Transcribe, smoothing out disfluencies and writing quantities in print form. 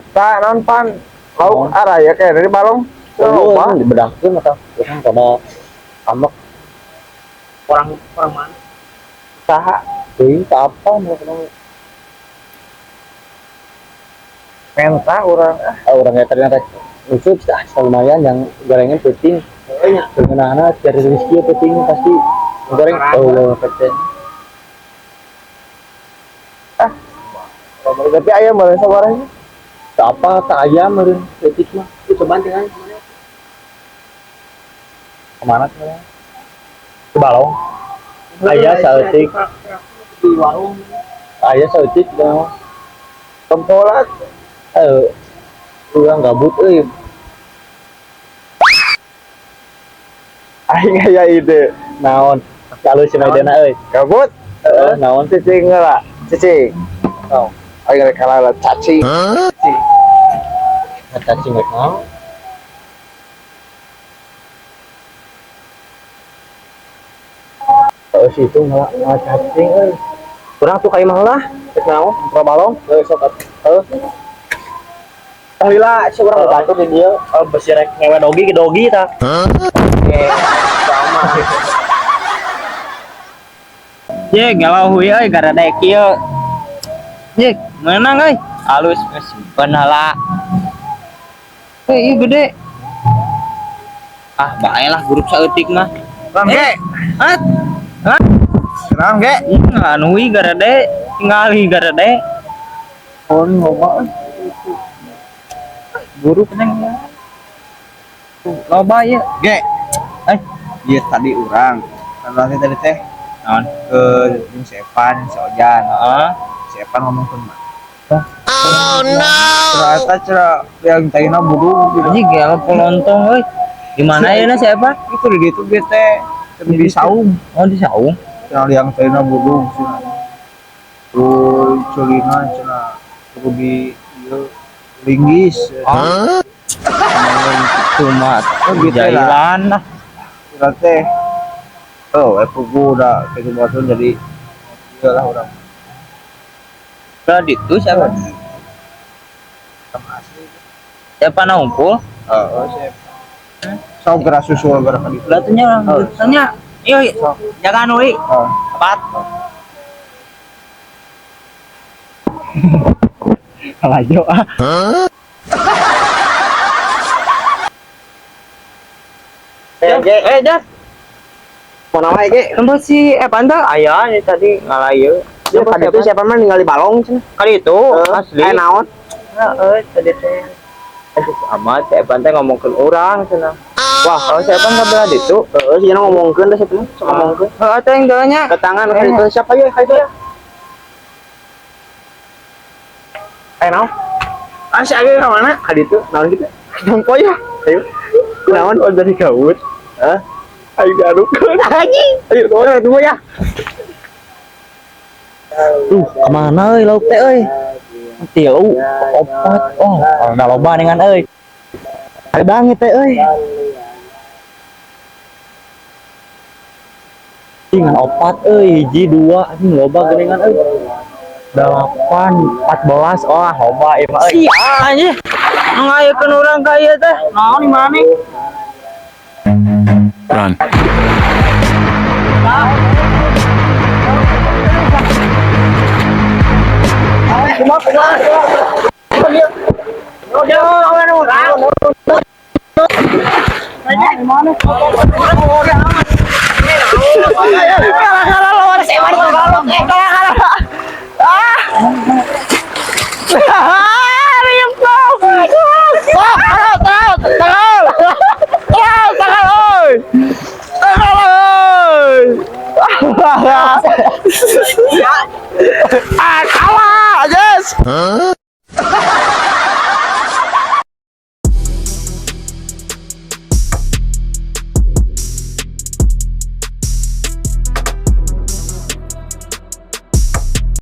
Eta naon pan? Lauk araya kayak dari balong. Oh, Loba. Dibedahkeun atau urang pada amek. Orang orang mana? Saha? Teuing tak apa mau kenal. Menta urang ah. Ah, urang eta ternyata lucu ah, lumayan yang gorengan penting. Heeh nya. Beungeunahna cari rezeki penting pasti goreng oh pecen. Ah. Tapi ayam meureun sabarahnya. Tak apa tak ayam meureun leutik mah. Itu cobaan tinggal kemana? Kemana tuh? Ke balong. Aya saeutik. Di warung. Aya saeutik mah. Tempolat. Eh, urang gabut euy. Aing aya ide. Naon? Alus cenah idena euy. Gabut. Heeh, naon? Cicing heula. Cicing. Oh, Aing rek kalah cacing. Cicing. Cacing rek naon? Oh, si itu malah malah cacing euy. Kurang tuh kayak mah lah. Rek naon? Pro balong? Heuh, sok atuh. Heuh. Oh lila, si urang batur di dieu. Oh, besi rek ngewe dogi ke dogi tah. Oke, sama. Ye, galau hui euy gara daek kieu. Ye, meunang euy. Alus geus simpen heula. Euy, ieu gede. Ah, bae lah grup saeutik mah. Naon ge? Hah? Hah? Naon ge? Anu hui garade, tingali garade. Oh, loba. Guru peneng. Loba ieu. Ge, Eh, iya tadi urang. Nanti tadi teh naon? ke jeung si Evan, si Ojan. Heeh. Si Evan ngomongkeun mah. Oh no. Ternyata cara yang tadina budung gitu. Anjing gelo polontong euy. Di mana ya si Evan? Itu di ditu ge teh di saung. Oh, di saung. Cenah yang tadina budung cenah. Terus culina cenah kudu di ieu linggis. Oh. Cuma Oh, gitu lah. jailan lah. Cenah teh oh, pugu udah kayak gitu jadi ieu lah urang. Lah itu siapa? Sama asli. Siapa ngumpul? Oh, si Evan. Sok gerak susul gerak ka ditu. Lah tanya, tanya. Iya, jangan wi. Oh. Cepat. Lalajo ah. Eh, ge, Eh, Jas. mau nama ge? Tempat si Evan teh aya ini tadi ngalayu. Ya, tadi itu siapa mah ningali balong cenah. Kali itu asli. Eh, naon? Heeh, tadi teh. Aduh, amat si Evan teh ngomongkeun urang cenah. Wah, kalau si Evan kabelah ditu. Heeh, si ngomongkeun teh siapa mah? Sok ngomongkeun. Heeh, teh yang jalannya. Ketangan ka ditu siapa ye ka ditu ya? Eh, naon? Ah, si Age ka mana? Ka ditu naon kitu? Jongko ya. Ayo. Naon? Oh, jadi gabut. Hah? Ayo diadukeun. Anjing. Ayo, Oh, tunggu ya. Duh, kemana euy lauk teh euy? Tilu, opat. Oh, udah loba dengan euy. Ada banget teh euy. Dengan opat euy, hiji dua anjing loba geuningan euy. 8, 14, oh loba ieu mah euy. Si anjing. Ngayekeun urang ka ieu teh. Naon di mana? Run. Kalah kalah lawan si Evan.